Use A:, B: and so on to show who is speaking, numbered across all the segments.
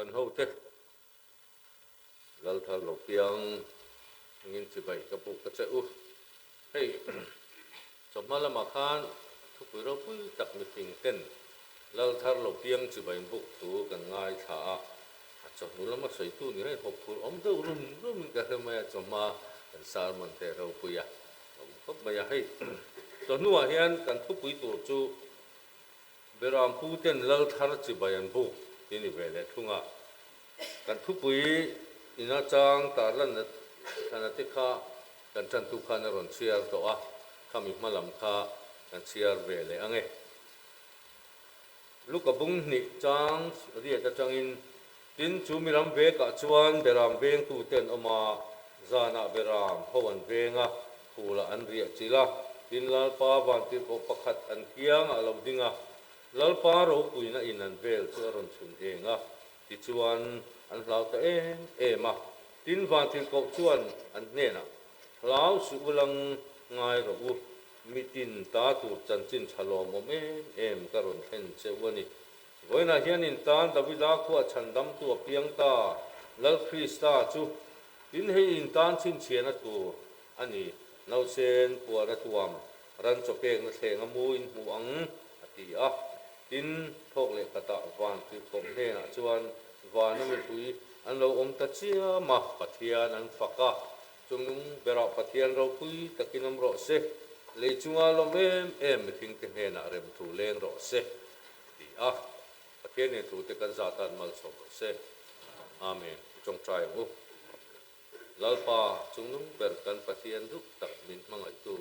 A: Kohhran hote Lalthar lo piang engin chibai ka buk a che u. Hei chawhma lamah khan thupui ropui tak mifing ten Lalthar lo piang chibai buk thu kan ngaithla a, a chawhnu lama sawitu ni reng hawp phur awm deuh rum rumin ka hre mai a, chawhma kan sermon te ropui a awm khawp mai a. Hei chawhnuah hian kan thupui tur chu Beram pu ten lal thar chibai an buk ti ni ve leh thung a, kan thupui ina chang tarlan thana te kha kan tantu khan a rawn chhiar tawh a, khami hma lam kha kan chhiar ve leh ang e. Luka bung hnih chang riat atangin, Tin, chu miram vekah chuan beram vengtu te an awm a, zanah beram ho an veng a, phulah an riah chilh a, tin Lalpa vantirhkoh pakhat an kiangah a lo ding a, Lalpa ropuina in an vel chu a rawn chhun eng a, tichuan an hlau ta em em a. Tin vantirhkoh chuan an hnenah, Hlau suh u lang ngai rawh u, mitin ta tur chanchin tha lawmawm em em ka rawn thlen che u a ni. Vawiinah hian in tan Davida khuah chhandamtu a piang ta, Lal Krista chu Tin, hei in tan chhinchhiahna tur a ni, nausen puar a tuam, ran chaw pekna thleng a mu in hmu ang, a ti a. Tin, thawk leh khatah van tirhkoh hnenah chuan vana mipui an lo awm ta chiam a, Pathian an fak a, chungnung berah Pathian ropui takin awm rawh se, lei chunga lawm em em mihringte hnenah remthu leng rawh se, a ti a. Pathian in thute kan zah tan malsawm rawh se. Amen. I tawngtai ang u. Lalpa chungnung ber kan Pathian duh tak min hmangaihtu,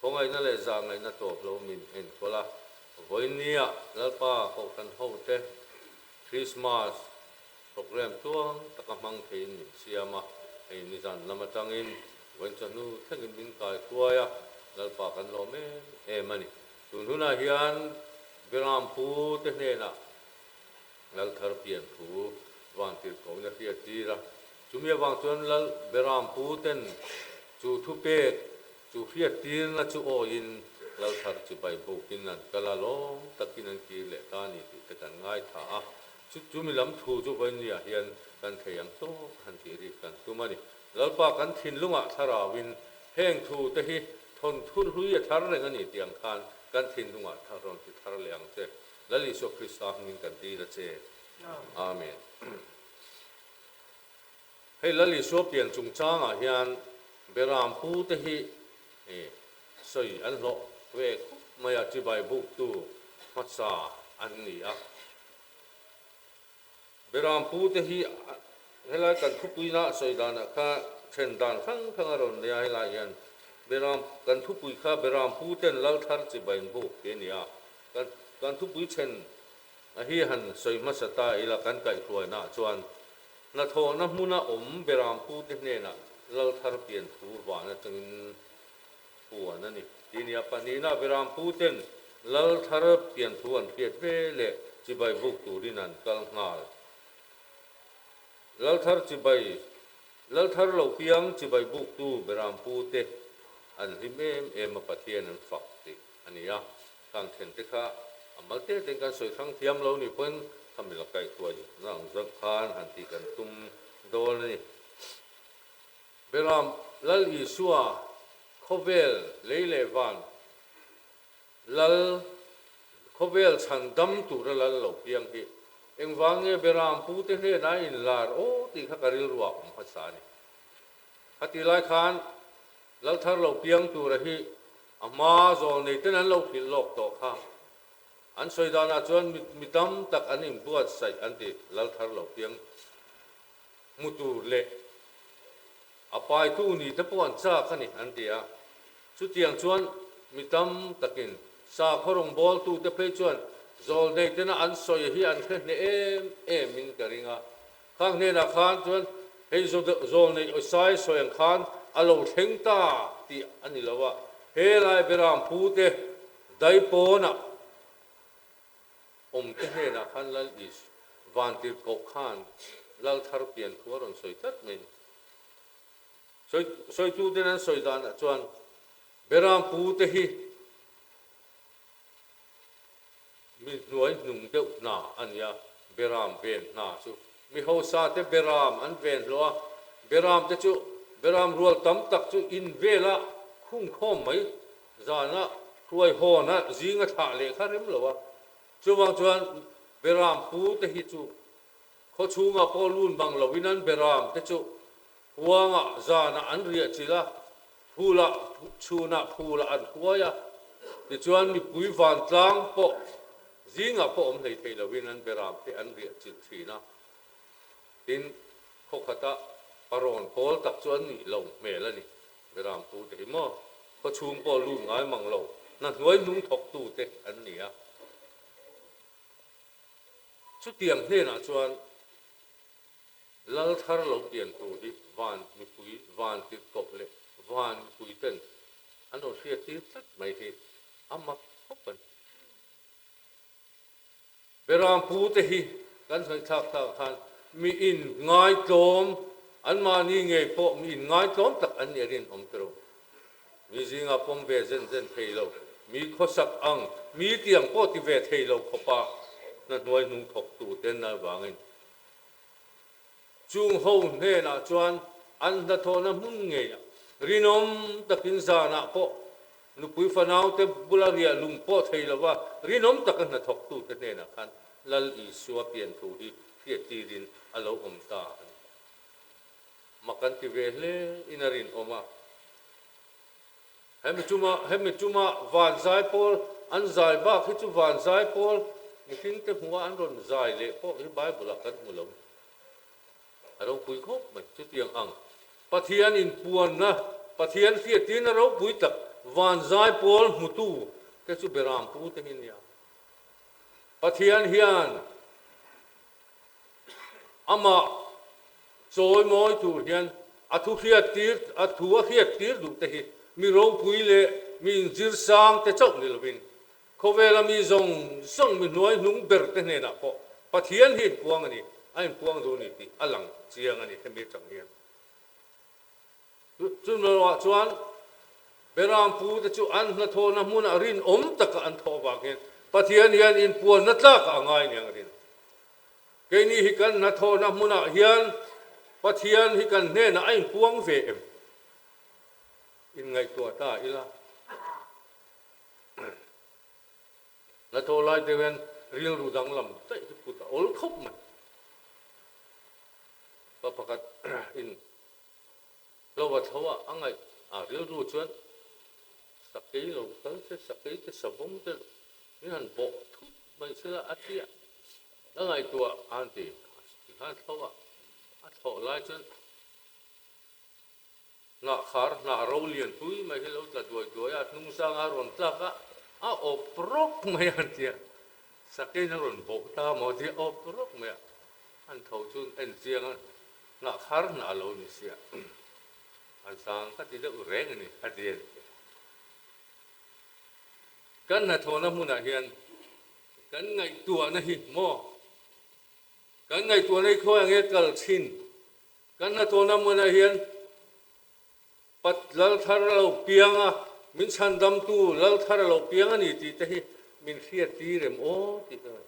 A: khawngaihna leh zahngaihna tawp lo min enkawl a, vawiinnia Lalpa Kohhran hote Christmas program tluang taka hmang theiin min siam a, hei nizan lam atangin vawiin chawhnu thlengin min kai hruai a, Lalpa kan lawm em em a ni. Tun hunah hian Biram pu te hnenah Lal thar pian thu van tirhkohna hriat tir a, chumi avang chuan Lal Biram pu ten chu thupek chu hriat tirna chu awiin Lal thar chibai bukin an kal a, lawm takin an kir leh ta a ni tih te kan ngaithla a, chu chumi lam thu chu vawinia hian kan thei ang tawk han tih rik kan tum a ni. Lalpa kan thinlungah thlarauin heng thu te hi Thawnthu hlui a thar reng a ni tih ang khan kan thinlungah thar rawn ti thar leh ang che. Lal Isua Krista hmingin kan dil a che. Amen. Hei Lal Isua pian chungchangah hian Beram pu te hi sawi an hlawh ve khawp mai a, chibai buktu hmasa an ni a. Beram pu te hi helai kan thupuina sawi danah kha then dan hrang hrang a rawn nei a, helai hian Beram kan thupui kha Beram pu ten lal thar chibai in buk tih a ni a, kan kan thupui then a hi han sawi hmasa ta ila kan kaihhruainaah chuan hnathawhna hmuna awm Beram pu te hnenah lal thar pian thu van atangin puan a ni. Tih nia pahnihna Beram pu ten lal thar pian thu an hriat ve leh chibai buk turin an kal nghal. Lal thar chibai Lal thar lo piang chibai buktu Beram pu te an hlim em em a Pathian an fak tih a ni a. Khang then te kha a mal te ten kan sawi hrang thiam lo ni pawhin khami la kaihhruai na ang zawk khan han tih kan tum dawn a ni. Beram Lal Isua khawvel lei leh van Lal khawvel chhan dam tura Lal lo piang hi engvang nge Beram pu te hnenah a inlar aw tih kha ka rilru ah awm hmasa a ni. Khatih lai khan Lal thar lo piang tura hi a hma zawl nei ten an lo hrilh lawk tawh kha. An sawi danah chuan mi tam tak an inbuatsaih an ti Lal thar lo piang Hmu tur leh a paitu ni te pawh an chak a ni an ti a. Chutiang chuan mi tam takin sakhaw rawngbawltu te phei chuan zawlnei tena an sawi hi an hre hneh em em in ka ring a. Khang hnenah khan chuan hei zawlnei Isaiah sawi ang khan a lo thleng ta tih a ni lo a, he lai Beram pu te daipawnah Awmte hnenah khan Lal Is Vantirhkoh khan Lal thar pian thu a rawn sawi tlat mai ni. Sawi sawituten an sawi danah chuan Beram pute hi mi hnuai hnung deuh hna a ni a. Beram ven hna chu mi hausa te beram an ven hlawh a, beram te chu beram rual tam tak chu in vela khung khawm mai zana hruai hawn a zinga thlah leh kha rem lo a. Chuvang chuan beram pu te hi chu khaw chhungah pawh lun bang loin an beram te chu huangah zanah an riah chilh a, phulah chhunah phulah an hruai a, tichuan mipui vantlang pawh zingah pawh awm hlei thei loin an beram te an riah chilh thin a. Tin, khaw khata parawn pawl tak chu an nih lo hmel a ni. Beram pu te hi maw khaw chhung pawh lut ngai mang lo, hna hnuai hnung thawktu te an ni a. Chutiang hnenah chuan Lal thar lo pian tur hi van mipui, van tirhkoh leh van mipui ten an rawn hriat tir tlat mai hi a mak khawp a ni. Beram pu te hi kan ngaihthlak thlak khan mi in ngaitlawm, anmahni ngei pawh mi in ngaitlawm tak an nih a rinawm tiraw. Mi zinga pawm ve zen zen thei lo, mi khawsak ang, mi tiang pawh ti ve thei lo khawpa hna hnuai hnung thawktu ten avangin Chung ho hnenah chuan an hnathawhna hmun ngeiah rinawm takin zanah pawh nupui fanaute bula riah lung pawh thei lova rinawm taka hnathawktute hnenah khan Lal Isua pian thu hi hriattirin a lo awm ta a ni. Mak an ti ve hle in a rinawm a. Hemi tuma hemi tuma van zai pawl an zai bak hi chu van zai pawl mihringte hmuha an rawn zai leh pawh hi Bible ah kan hmu lo. A ropui khawp mai chutiang ang Pathian inpuanna Pathian hriattirna ropui tak van zai pawl hmutu te chu Beram pu te hi nia. Pathian hian Amah chawi mawi tur hian a thu hriattir, a thu a hriattir duh te hi mi ropui leh mi inzir sang te chauh ni lovin khawvela mi zawng zawng mi hnuai hnung ber te hnenah pawh Pathian hi inpuang a ni, a inpuang duh a ni tih a lang chiang a ni hemi atang hian. Chunawah chuan Beram pute chu an hnathawhna hmunah rinawm taka an thawh avang hian Pathian hian inpuanna tlakah a ngai aniang a rin. Keini hi kan hnathawhna hmunah hian Pathian hi kan hnenah a inpuang ve em? Inngaihtuah ta ila. Hnathawh lai te hian rilru danglam daih hi put a awl khawp mai. Pa pakhat in Hlauha tho a a ngaih a rilru chuan sakei lo kal te, sakei te savawm te min han bawh thut mai sela a ti a, a ngaihtuah a han ti tikhan tho a, a thlawh lai chuan hnah khar hnah ro lian pui mai hi lo tla duai duai a, hnung sanga a rawn tlak a, a awp rawk mai a han ti a, sakeiin a rawn bawh ta maw ti a awp rawk mai a, an tho chu en chiang a. Hnah khar hnah lo ni sia an sang ka ti deuh reng a ni a ti a ni. Kan hnathawhna hmunah hian kan ngaihtuahna hi maw kan ngaihtuahna hi khawi ang nge kal thin kan hnathawhna hmunah hian Pat lal thar a lo piang a, min chhandamtu lal thar a lo piang a ni tih te hi min hriattir em aw tih ka ngaih.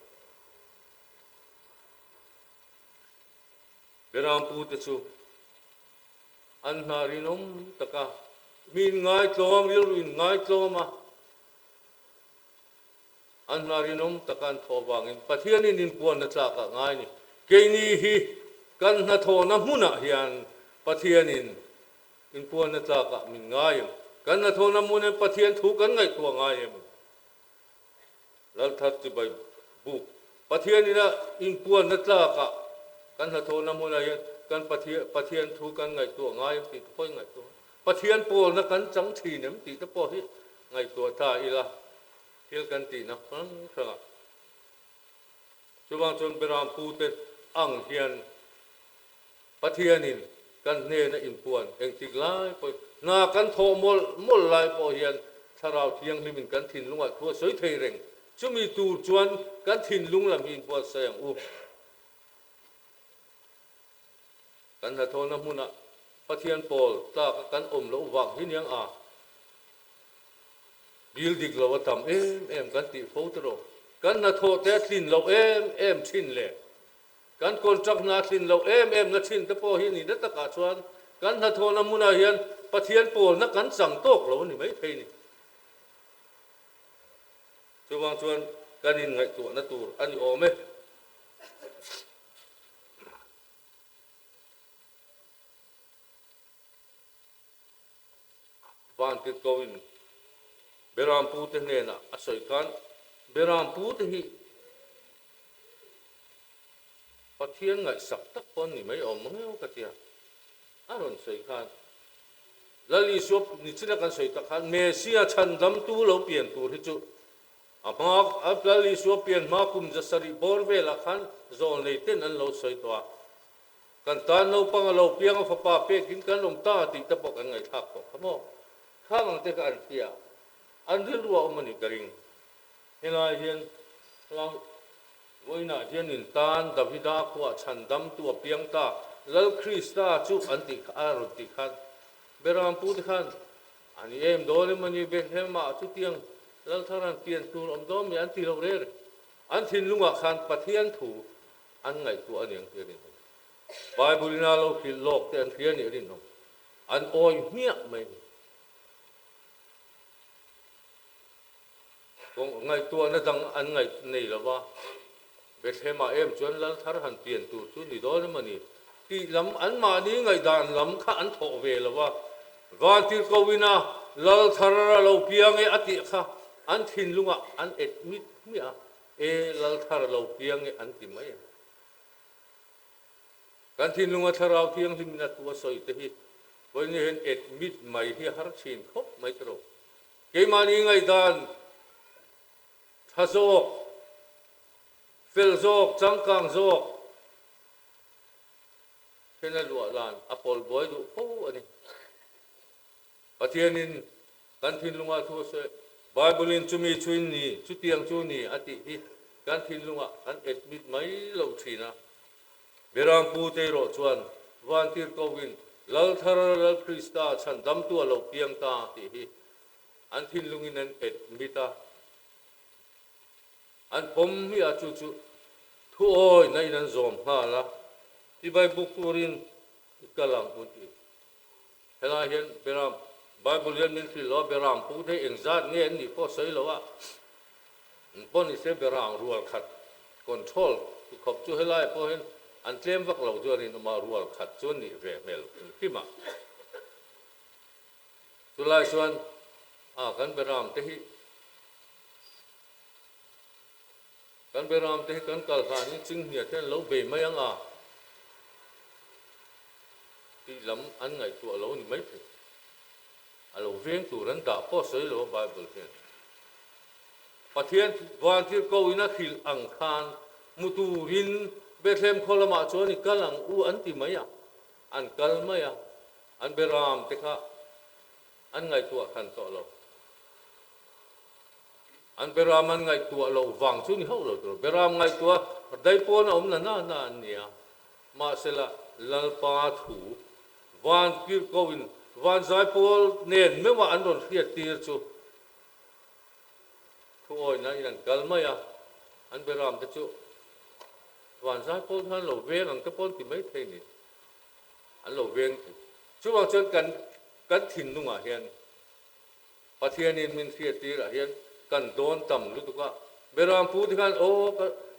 A: Berampu te chu an hna rinawm tak a, mi inngaitlawm, rilru inngaitlawm a, an hna rinawm taka an thawh avangin Pathianin inpuanna tlakah ngai a ni. Keini hi kan hnathawhna hmunah hian Pathianin inpuanna tlakah min ngai em? Kan hnathawhna hmun hian Pathian thu kan ngaihtuah ngai em? Lalthar chibai buk Pathian ina inpuanna tlakah kan hnathawhna hmunah hian kan Pathian thu kan ngaihtuah ngai em tih te pawh hi ngaihtuah Pathian pawlna kan chang thin em tih te pawh hi ngaihtuah ta ila thil kan tihna hrang hrangah chuvang chuan Beram pute ang hian Pathianin kan hnena inpuan engtik lai pawhin hna kan thawh mawlh mawlh lai pawh hian Thlarau Thianghlimin kan thinlungah thu a sawi thei reng. Chumi tur chuan kan thinlung lam hi inbuatsaih ang u. Kan hnathawhna hmunah Pathian pawl tlaka kan awm loh vang hi niang a, dil dik lo a tam em em kan tih fo tiraw? Kan hnathawh te a tlin loh em em thin le. Kan contract hna thlin loh em em na thin te pawh hi nihna takah chuan kan hnathawhna hmunah hian Pathian pawlna kan chang tawk lo a ni mai thei ni. Chuvang chuan kan inngaihtuahna tur a ni awm e. Vantirhkoin Berampute hnenah a sawi khan Berampute hi Pathian ngaihsak tak pawh an ni mai awm mang emaw ka tia. A rawn sawi khan Lal Isua nichina kan sawi tak khan Messia chhandamtu lo pian tur hi chu a hma Lal Isua pian hma kum zasarih bawr velah khan zawlnei ten an lo sawi tawh a. Kan tan naupang a lo piang a fapa pekin kan awm ta tih te pawh kan ngaihthlak tawh kha maw? Khang ang te kha an hria a, an rilru a awm a nih ka ring. Helai hian hlau vawiinah hian in tan Davida khuah chhandamtu a piang ta, Lal Krista chu an tih kha a rawn tih khan Berampu te khan a ni em dawn emaw ni Bethlehem-ah chutiang Lal thar an pian tur awm dawn mi an ti lo reng. An thinlungah khan Pathian thu An ngaihtuah a ni ang tih a rinawm. Bible ina lo hrilh lawk te an hria nih a rinawm. An awi hmiah mai ni. Kawng ngaihtuahna dang an ngaih nei lo va, Bethlehem ah em chuan lal thar han pian tur chu ni dawn emaw ni tih lam anmahni ngaihdan lam kha an thawh ve lo va, Vantirhko ina lal thar a lo piang e a tih kha an thinlungah an et mit hmiah a. E lal thar lo piang e an ti mai a. Kan thinlunga thlarau thianghlim in a thu a sawi te hi vawiin hian admit mai hi a har thin khawp mai tawh. Keimahni ngaihdan tha zawk, fel zawk, changkang zawk then a luah dan a pawl buai duh fo a ni. Pathianin kan thinlungah thu a sawi. Bible-in chumi chu in ni, chutiang chu ni a tih hi kan thinlungah kan admit mai lo thin a. Berampu te erawh chuan Vantirhkohin Lal thar Lal Krista chhandamtu a lo piang ta tih hi an thinlungin an admit a, an pawm hmiah a, chu chu thuawina in an zawm nghal a, chibai buk turin i kal ang u tih. Helai hian Beram, Bible hian min hrilh lo a, Beram pu te engzat nge an nih pawh sawi lo a, an pawh ni se Beram rual khat control ti khawp chu helai pawh hian an tlem vak lo chu a rinawm a, rual khat chu an nih ve hmel hrim a. Chulai chuan a kan Beram te hi Kan beram te hi kan kal hlanin chinghnia te an lo bei mai ang a tih lam an ngaihtuah lo a ni maithei. A lo veng tur an dah pawh sawi lo a Bible hian. Pathian vantir ko in a hrilh ang khan mu turin Bethlehem khaw lamah chuan i kal ang u an ti mai a, an kal mai a, an beram te kha an ngaihtuah hran tawh lo. An beram an ngaihtuah loh vang chu ni hauh lo tur. Beram ngaihtuah dai pawn a awm na na na an nia. Mahsela Lalpa thu van kirko in van zaipawl nen meuh a an rawn hriat tir chu thu awina in an kal mai a, an beram te chu van zaipawl khan lo veng ang te pawh an ti mai thei ni. An lo veng thei. Chuvang chuan kan kan thinlungah hian Pathianin min hriattirah hian kan dawn tam lutuk a, Beram pu te khan aw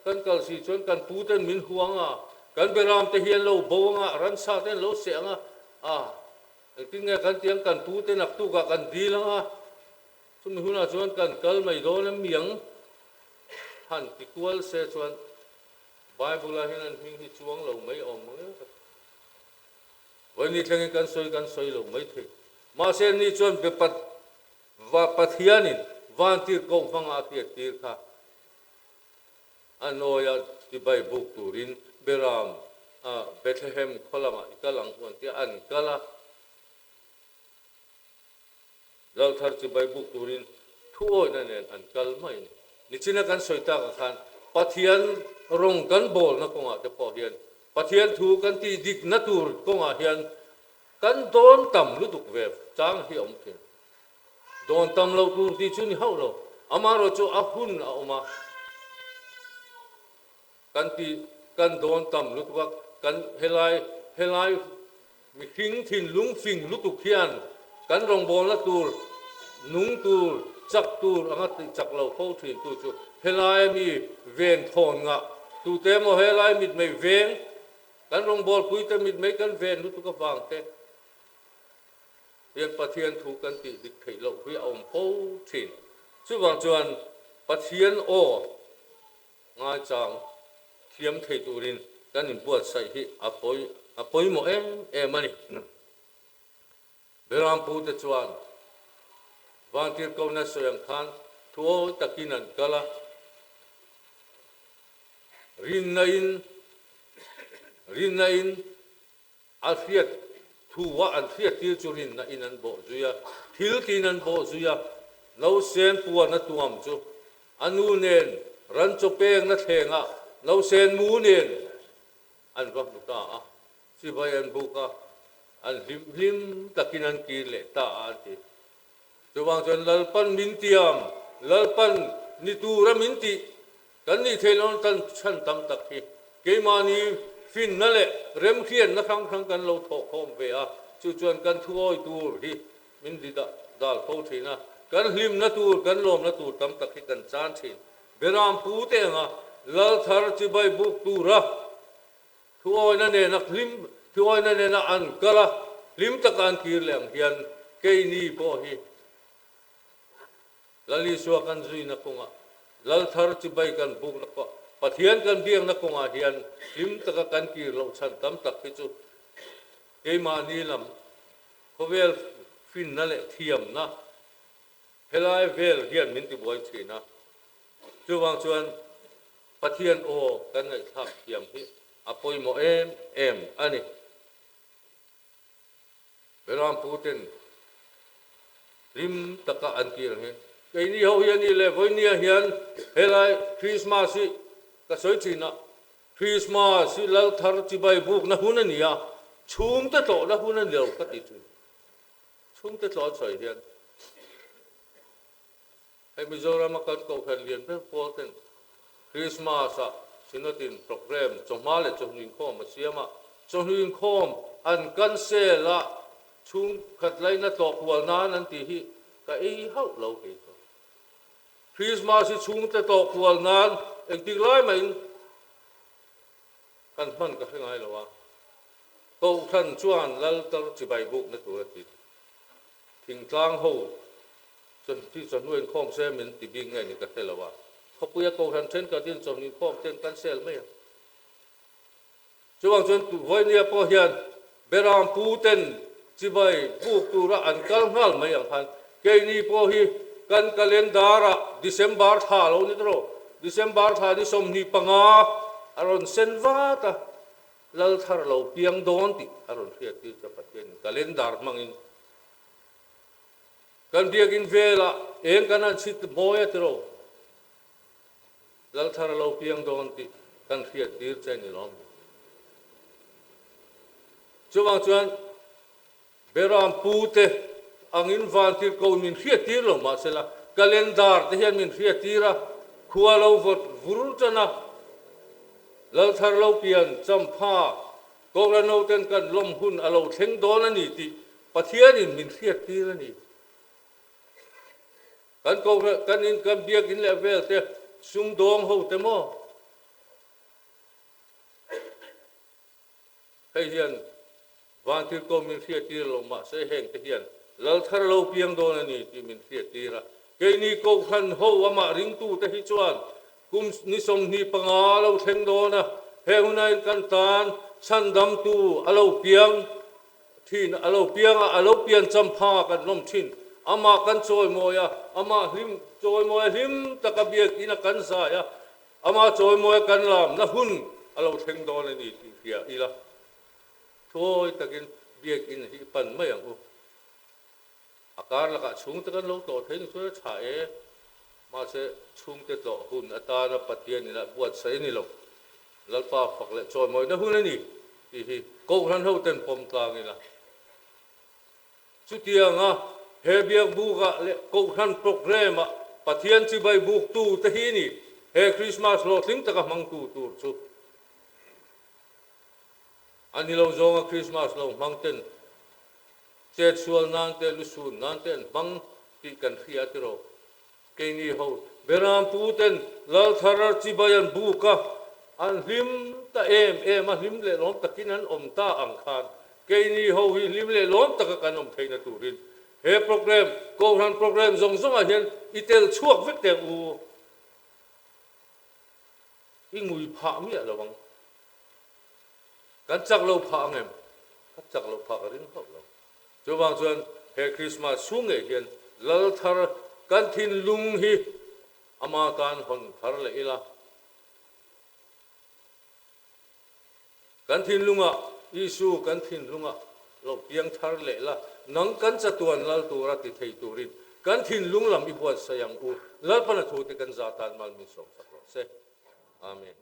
A: kan kal si chuan kan pu ten min huang a, kan Beram te hi an lo bo ang a, ransa te an lo seh ang a, a engtin nge kan ti ang, kan pu te naktukah kan dil ang a, chumi hunah chuan kan kal mai dawn em mi ang han ti kual se chuan Bible-ah hian an hming hi chuang lo mai awm ang em ka ti. Vawiin thlengin kan sawi kan sawi lo mai thei. Mahse ni chuan be pat va Pathianin vantirhkoh hmanga a hriat tir kha a nawia chibai buk turin Beram a Bethlehem khaw lamah i kal ang u an ti a, an kal a. Lalthar chibai buk turin thuawihna nen an kal mai a ni. Nichina kan sawi takah khan Pathian rawng kan bawlna kawngah te pawh hian Pathian thu kan tih dikna tur kawngah hian kan dawn tam lutuk ve chang hi a awm thin. Dawn tam lo tur tih chu ni hauh lo, amaherawhchu a hun a awm a. Kan ti. kan dawn tam lutuk a, kan helai helai mihring thinlung fing lutuk hian kan rawngbawlna tur nung tur chak tur anga tih chak lo fo thin tu chu helai ami ven thawn ngah tute emaw helai mitmei veng kan rawngbawlpui te mitmei kan ven lutuk avang te hian Pathian thu kan tih dik theih loh hi a awm fo thin. Chuvang chuan Pathian aw ngaichang thiam thei turin kan inbuatsaih hi a pawi a pawimawh em em a ni. Berampu te chuan Vantirhkohna sawi ang khan thuawi takin an kal a, rinna in rinna in A hriat thu a an hriat tir chu rinna in an bawh zui a, thil tiin an bawh zui a, nausen puan a tuam chu a nu nen ran chaw pekna thlengah nausen mu nen an va hmu ta a, chibai an buk a, an hlim hlim takin an kir leh ta a an ti. Chuvang chuan Lalpan min tiam, Lalpan ni tura min tih Kan nih theih loh tan chhan tam tak hi keimahni finna leh remhriatna hrang hrang kan lo thawh khawm ve a, chu chuan kan thuawi tur hi min di dal fo thin a, kan hlimna tur, kan lawmna tur tam tak hi kan chan thin. Beram pu te anga lal thar chibai buk tura thuawina nena hlim, thuawina nena an kal a, hlim taka an kir leh ang hian keini pawh hi Lal Isua kan zuina kawngah, Lal thar chibai kan bukna kawh, Pathian kan biakna kawngah hian hlim taka kan kir loh chhan tam tak hi chu keimahni lam khawvel finna leh thiamna helai vel hian min tibuai thin a. Chuvang chuan Pathian aw kan ngaihthlak thiam hi a pawimawh em em a ni. Berampu ten hlim taka an kir ang hi. Keini ho hi a ni le, vawinia hian helai Krismas hi ka sawi thin a, Krismas hi lal thar chibai bukna hun a ni a, chhungte tlawhna hun a ni lo ka ti thin. Chhungte tlawh an sawi hian Hei Mizorama kan kohhran lian ber pawl ten Christmas ah Synod in programme chawhma leh chawhnu inkhawm a siam a, chawhnu inkhawm an cancel a chhungkhat laina tlawh kual nan an tih hi ka ei hauh lo kei chu. Christmas hi chhungte tlawh kual nan engtik lai mahin kan hman ka hre ngai lo a, kohhran chuan lal tar chibai bukna tur a ti. Thingtlang ho chawhnu chawhnu inkhawm se min ti bik nge ni ka hre lo a, khawpuia kohhran thenkhatin chawhnu inkhawm ten kan sel mai a. Chuvang chuan vawinia pawh hian Beram pu ten chibai buk tura an kal nghal mai ang khan keini pawh hi kan calendar ah December thla lo ni tawh, December thla ni 25 a rawn sen vat a. Lal thar lo piang dawn tih a rawn hriat tir chu Pathianin calendar hmangin kan biakin velah eng kan han chhit mawi a tiraw? Lal thar a lo piang dawn tih kan hriat tir che ni lawm ni? Chuvang chuan Beram pute angin vantirhko min hriattir lo mahsela calendar te hian min hriattir a, khua lo vawt vur tan a, Lalthar lo pian champha Kohhran hoten kan lawm hun a lo thleng dawn a ni tih Pathianin min hriattir a ni. Kan Kohhran kan in kan biakin leh vel te sumdawng hote maw? Hei hian Vantirhko min hriattir lo mahse heng te hian Lal thar lo piang dawn a ni tih min hriattir a. Keini Kohhran ho amah ringtute hi chuan kum ni 25 lo thleng dawn a, he hunain kan tan chhandamtu a lo piang thin, a lo piang a, a lo pian champha kan lawm thin. Amah kan chawimawi a, amah hlim chawimawi a hlim taka biakina kan zai a, Amah chawimawi kan lamna hun a lo thleng dawn a ni tih hria ila, thuawi takin biakinn hi i pan mai ang u. A kar lakah chhungte kan lo tlawh thei ni chuan a tha e, mahse chhungte tlawh hun atana Pathian ina buatsaih a ni lo. Lalpa fak leh chawimawina hun a ni tih hi Kohhran hoten pawm tlang ila. Chutianga he biakbukah leh Kohhran programme-ah Pathian chibai buktute hi ni he Krismas hlawhtling taka hmangtu tur chu. A ni lo zawnga Krismas lo hmang ten chet sual nan te, lusun nan te an hmang tih kan hria tiraw? Keini ho Beram pu ten Lalthar chibai an buk a, an hlim ta em em a, hlim leh lawm takin an awm ta ang khan keini ho hi hlim leh lawm taka kan awm theihna turin he program, Kohhran program zawng zawngah hian i tel chhuak vek teh ang u. I ngui phah miah lo ang. Kan chak lo phah ang em? Ka chak loh phah ka ring hauh lo. Chuvang chuan he Krismas chhung ngei hian Lal thar kan thinlung hi ama tan hawn thar leh ila. Kan thinlungah Isu kan thinlungah lo piang thar leh la, nang kan chatuan Lal tura ti thei turin kan thinlung lam i buatsaih ang u. Lalpana thute kan za tan mal min sawmsak rawh se. Amen.